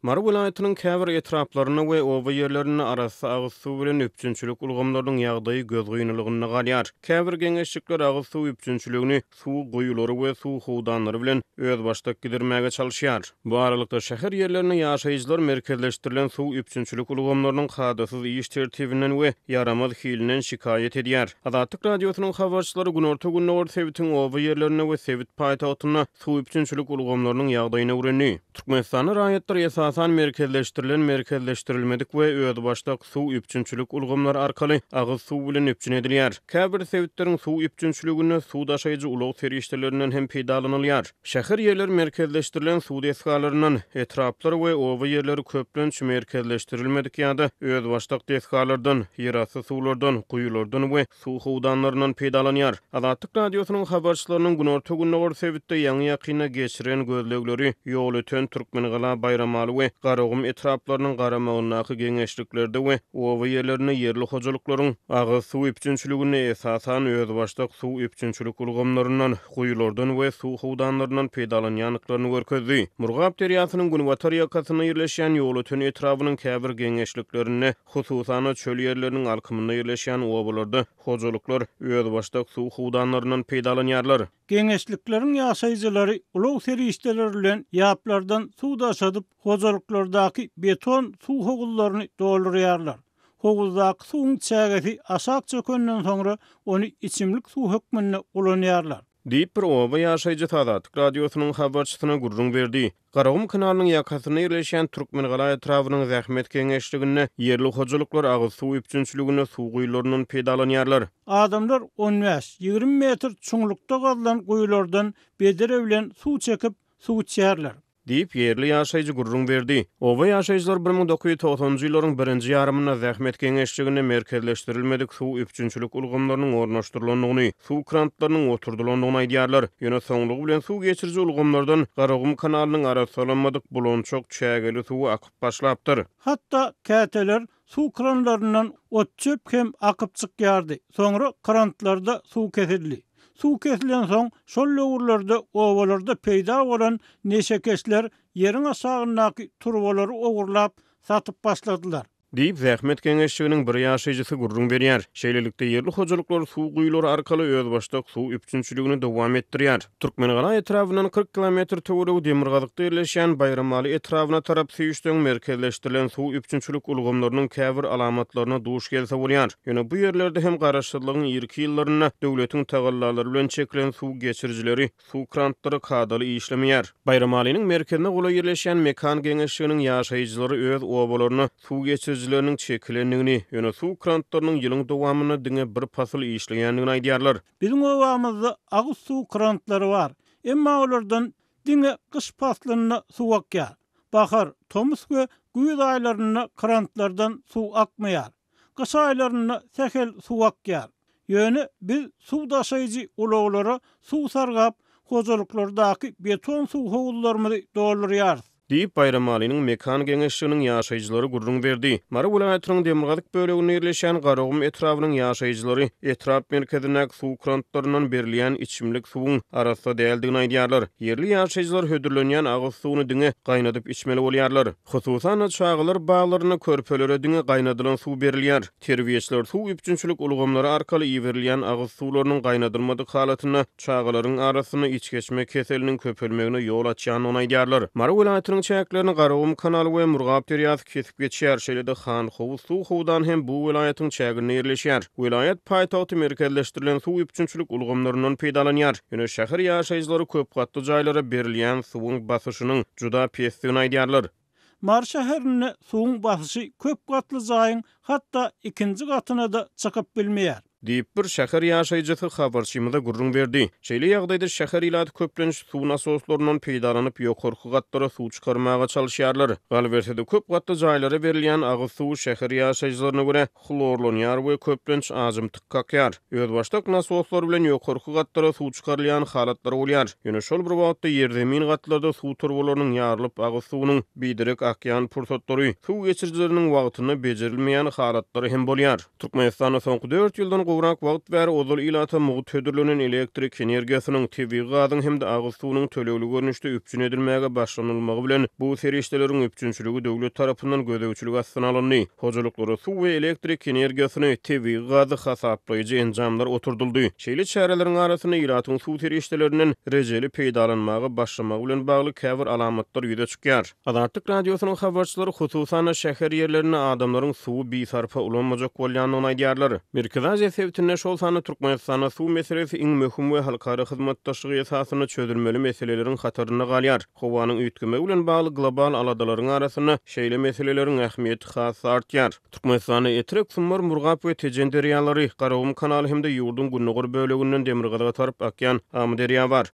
Mary welaýatynyň käbir etraplarynda we oba ýerlerinde arassa agyz suw bilen üpjünçilik ulgamlarynyň ýagdaýy gözgynylygynda galýar. Käbir geňeşlikler agyz suw üpjünçiligini suw guýulary we suw howdanlary bilen özbaşdak gidirmäge çalyşýar. Bu aralykda, şäher ýerlerinde ýaşaýjylar merkezleşdirilen suw üpjünçilik ulgamlarynyň kadasyz iş tertibinden we ýaramaz hilinden şikaýat edýär. Azatlyk Radiosynyň habarçylary günorta-gündogar sebitiň oba ýerlerinde we sebit paýtagtynda suw üpjünçilik ulgamlarynyň ýagdaýyny öwrendi. Türkmenistanda raýatlar esasan merkezleşdirilen, merkezleşdirilmedik we özbaşdak suw üpjünçilik ulgamlary arkaly agyz suw bilen üpjün edilýär. Käbir sebitleriň suw üpjünçiliginde suw daşaýjy ulag serişdelerinden hem peýdalanylýar. Şäher ýerleri merkezleşdirilen suw desgalaryndan, etraplar we oba ýerleri köplenç merkezleşdirilmedik ýa-da özbaşdak desgalardan, ýerasty suwlardan, guýulardan we suw howdanlaryndan peýdalanýar. Azatlyk Radiosynyň habarçylarynyň günorta-gündogar sebitde ýaňy-ýakynda geçiren gözlegleri Ýolöten, Türkmengala, Baýramaly we Garagum etraplarynyň garamagyndaky geňeşliklerde we oba ýerlerinde ýerli hojalyklaryň agyz suw üpjünçiliginde esasan özbaşdak suw üpjünçilik ulgamlaryndan, guýulardan we suw howdanlaryndan peýdalanýandyklaryny görkezdi. Murgap derýasynyň günbatar ýakasynda ýerleşýän Ýolöten etrabynyň käbir geňeşliklerinde Hususan-da, çöl ýerleriniň alkymynda ýerleşýän obalarda hojalyklar özbaşdak suw howdanlaryndan peýdalanýarlar. Geňeşlikleriň ýaşaýjylary ulag serişdeleri bilen ýaplardan suw daşadyp, hojalyklardaky beton suw howuzlaryny doldurýarlar. Howuzdaky suwuň çägesi aşak çökenden soňra, ony içimlik suw hökmünde ulanýarlar. Diýip, bir oba ýaşaýjysy Azatlyk Radiosynyň habarçysyna gürrüň berdi. Garagum kanalynyň ýakasynda ýerleşýän Türkmengala etrabynyň Zähmet geňeşliginde ýerli hojalyklar agyz suw üpjünçiliginde suw guýularyndan peýdalanýarlar. Adamlar on bäş, 20 metr çuňlukda gazylan guýulardan bedre bilen suw çekip, suw içýärler. Diýip, ýerli ýaşaýjy gürrüň berdi. Oba ýaşaýjylary 1990-njy ýyllaryň birinji ýarymynda zähmet geňeşliginde merkezleşdirilmedik suw üpjünçilik ulgamlarynyň ornaşdyrylandygyny, suw krantlarynyň oturdylandygyny aýdýarlar. Ýöne soňlugy bilen suw geçiriji ulgamlardan Garagum kanalynyň arassalanmadyk bulançak çägeli suwy akyp başlapdyr. Hatda käteler suw kranlaryndan ot-çöp hem akyp çykýardy. Soňra krantlarda suw kesildi. Suw kesilensoň, şol döwürlerde obalarda peýda bolan neşekeşler ýeriň aşagyndaky turbalary ogurlap, satyp başladylar. Diýip, zähmet geňeşliginiň bir ýaşaýjysy gürrüň berýär. Şeýlelikde, ýerli hojalyklar suw guýulary arkaly özbaşdak suw üpjünçiligini dowam etdirýär. Türkmengala etrabyndan 40 kilometr töweregi demirgazykda ýerleşýän Baýramaly etrabyna tarap süýşseň, merkezleşdirilen suw üpjünçilik ulgamlarynyň käbir alamatlaryna duş gelse bolýar. Ýöne bu ýerlerde hem garaşsyzlygyň irki ýyllarynda döwletiň tagallalary bilen çekilen suw geçirijileri, suw krantlary kadaly işlemeýär. Baýramalynyň merkezine golaý ýerleşýän Mekan geňeşliginiň ýaşaýjylary öz obalaryna suw geçirijileriniň çekilendigini, ýöne suw krantlarynyň ýylyň dowamynda diňe bir pasyl işleýändigini aýdýarlar. Biziň obamyzda agyz suw krantlary bar. Emma olardan diňe gyş paslynda suw akýar. Bahar, tomus we güýz aýlarynda krantlardan suw akmaýar. Gyş aýlarynda sähel suw akýar. Ýöne biz suw daşaýjy ulaglara suw sargap, hojalyklardaky beton suw howuzlarymyzy doldurýarys. Diýip, Baýramalynyň Mekan geňeşliginiň ýaşaýjylary gürrüň berdi. Mary welaýatynyň demirgazyk böleginde ýerleşýän Garagum etrabynyň ýaşaýjylary etrap merkezindäki suw krantlaryndan berilýän içimlik suwuň arassa däldigini aýdýarlar. Ýerli ýaşaýjylar hödürlenýän agyz suwuny diňe gaýnadyp içmeli bolýarlar. Hususan-da, çagalar baglarynda körpelere diňe gaýnadylan suw berilýär. Terbiýeçiler suw üpjünçilik ulgamlary arkaly iberilýän agyz suwlarynyň gaýnadylmadyk halatynda çagalaryň arasynda içgeçme keseliniň köpelmegine ýol açýandygyny aýdýarlar. Mary welaýatynyň çäklerini Garagum kanaly we Murgap derýasy kesip geçýär, şeýle-de Hanhowuz suw howdany hem bu welaýatyň çäginde ýerleşýär. Welaýat paýtagty merkezleşdirilen suw üpjünçilik ulgamlaryndan peýdalanýar. Ýöne şäher ýaşaýjylary köp gatly jaýlara berilýän suwuň basyşynyň juda pesdigini aýdýarlar. Mary şäherinde suwuň basyşy köp gatly jaýyň hatda ikinji gatyna-da çykyp bilmeýär. Diýip, bir şäher ýaşaýjysy habarçymyza gürrüň berdi. Şeýle ýagdaýda şäher ilaty köplenç suw nasoslaryndan peýdalanyp, ýokarky gatlara suw çykarmaga çalyşýarlar. Galyberse-de, köp gatly jaýlara berilýän agyz suwy şäher ýaşaýjylaryna görä, hlorlanýar we köplenç ajymtyk kakýar. Özbaşdak nasoslar bilen ýokarky gatlara suw çykarylýan halatlary bolýar. Ýöne şol bir wagtda ýerzemin gatlarda suw turbalarynyň ýarylyp agyz suwunyň biderek akýan pursatlary, suw geçirijileriniň wagtynda bejerilmeýän halatlary hem bolýar. Türkmenistanda soňky dört ýyldan gowrak. gowrak wagt bäri ozal ilata mugt hödürlenen elektrik energiýasynyň, tebigy gazyň hem-de agyz suwunyň tölegli görnüşde üpjün edilmäge başlanylmagy bilen, bu serişdeleriň üpjünçiligi döwlet tarapyndan gözegçilik astyna alyndy. Hojalyklara suw we elektrik energiýasyny, tebigy gazy hasaplaýjy enjamlar oturdyldy. Şeýle çäreleriň arasynda ilatyň suw serişdelerinden rejeli peýdalanmaga başlamagy bilen bagly käbir alamatlar ýüze çykýar. Azatlyk Radiosynyň habarçylary, hususan-da, şäher ýerlerinde adamlaryň suwy bisarpa ulanmajak bolýandygyny aýdýarlar. Merkezi Aziýa sebitinde, şol sanda Türkmenistanda suw meselesi iň möhüm we halkara hyzmatdaşlygy esasynda çözülmeli meseleleriň hatarynda galýar. Howanyň üýtgemegi bilen bagly global aladalaryň arasynda şeýle meseleleriň ähmiýeti has-da artýar. Türkmenistanda Etrek, Sumbar, Murgap we Tejen derýalary, Garagum kanaly hem-de ýurduň gündogar böleginden demirgazyga tarap akýan Amyderýa bar.